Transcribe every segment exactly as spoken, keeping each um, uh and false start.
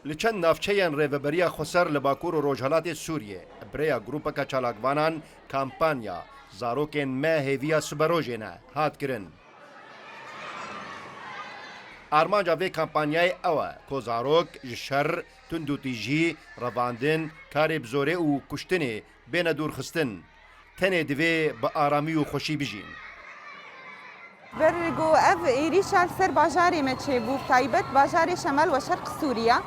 Li çend navçeyên Rêveberiya Xweser li Bakur û Rojhelatê Sûriyê bi rêya grûpeke çalakvanan kampanya Zarokên me hêviya siberojê ne hat kirin. Armanca vê kampanyayê ew e ku zarok ji şer, tundûtîjî, revandin, karê bi zorê û kuştinê bêne dûrxistin. Tenê divê bi aramî û xweşî bijîn. Ber ku ev êrîşa li ser bajarê me çêbû, bi taybet bajarê Şemal we Şerq Sûriya,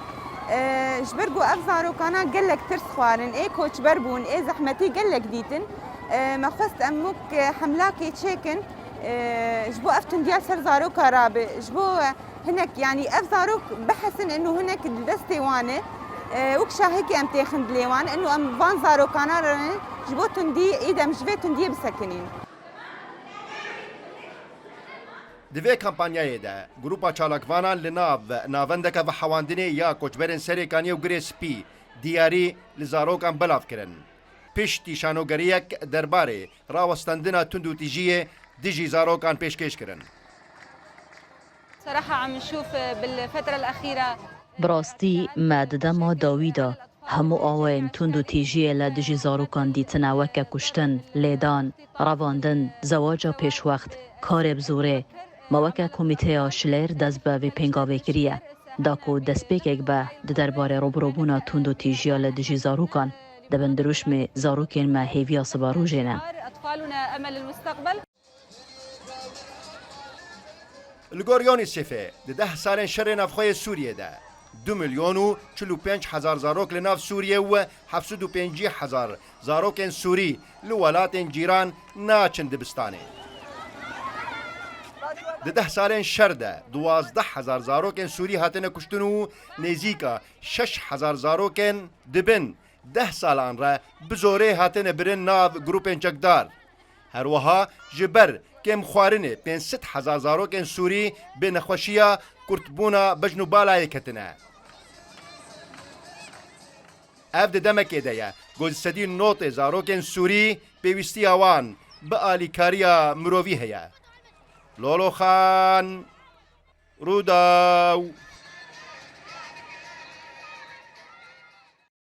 e, ji ber ku ev zarokana gelek tirs xwarin, ê koçber bûn, ê zehmetî gelek dîtin, e, me xwest em wek hemlakê çêkin, e, ji bo ev tundiya li ser zaroka rabe, ji bo, e, hinek, yanî ev zarok bihesin û hinek di destê wan e, e, wek şahekê em têxin dilê wan, û em van zarokana re ji bo tundî, îdem ji vê tundiyê bisekinîn. Di vê kampanyayê de grûpa çalakvanan li nav navendeke vehewandinê ya koçberên Serê Kaniyê û Girê Spî diyarî li zarokan belav kirin. Piştî şanogeriyek derbarê rawestandina tundûtîjiyê dijî zarokan pêşkêş kirin. صراحة عم نشوف بالفترة الأخيرة Bi rastî me di dema dawî de hemû awayên tundûtîjiyê li dijî zarokan dîtine, weke kuştin, lêdan, revandin, zewaca pêşwext, karê bi zorê. Me weke komîteya şilêr dest bi vê pêngavê kiriye. Da ku destpêkek be di derbarê robirobûna tundûtîjiya li dijî zarokan, di bin dirûşmê zarokên me hêviya siberojê ne. أطفالنا أمل المستقبل. Li gor UNICEFê di deh salên şerê navxwe yê Sûriyê de du milyon û çil û pênc hezar zarok li nav Sûriyê û heft sed û pêncî hezar zarokên Sûrî li welatên cîran naçin dibistanê. Di deh salên şer de duwazdeh hezar zarokên Sûrî hatine kuştin û nêzîka şeş hezar zarokên di bin deh salan re bi zorê hatine birin nav grûpên çekdar. Her wiha ji ber kêmxwarinê pênc sed hezar zarokên Sûrî bi nexweşiya kurtbûna bejn û balayê ketine. Ev di demekê de ye ku di sedî notê zarokên Sûrî pêwîstiya wan bi alîkariya mirovî heye. Lolo Xan, Rûdaw.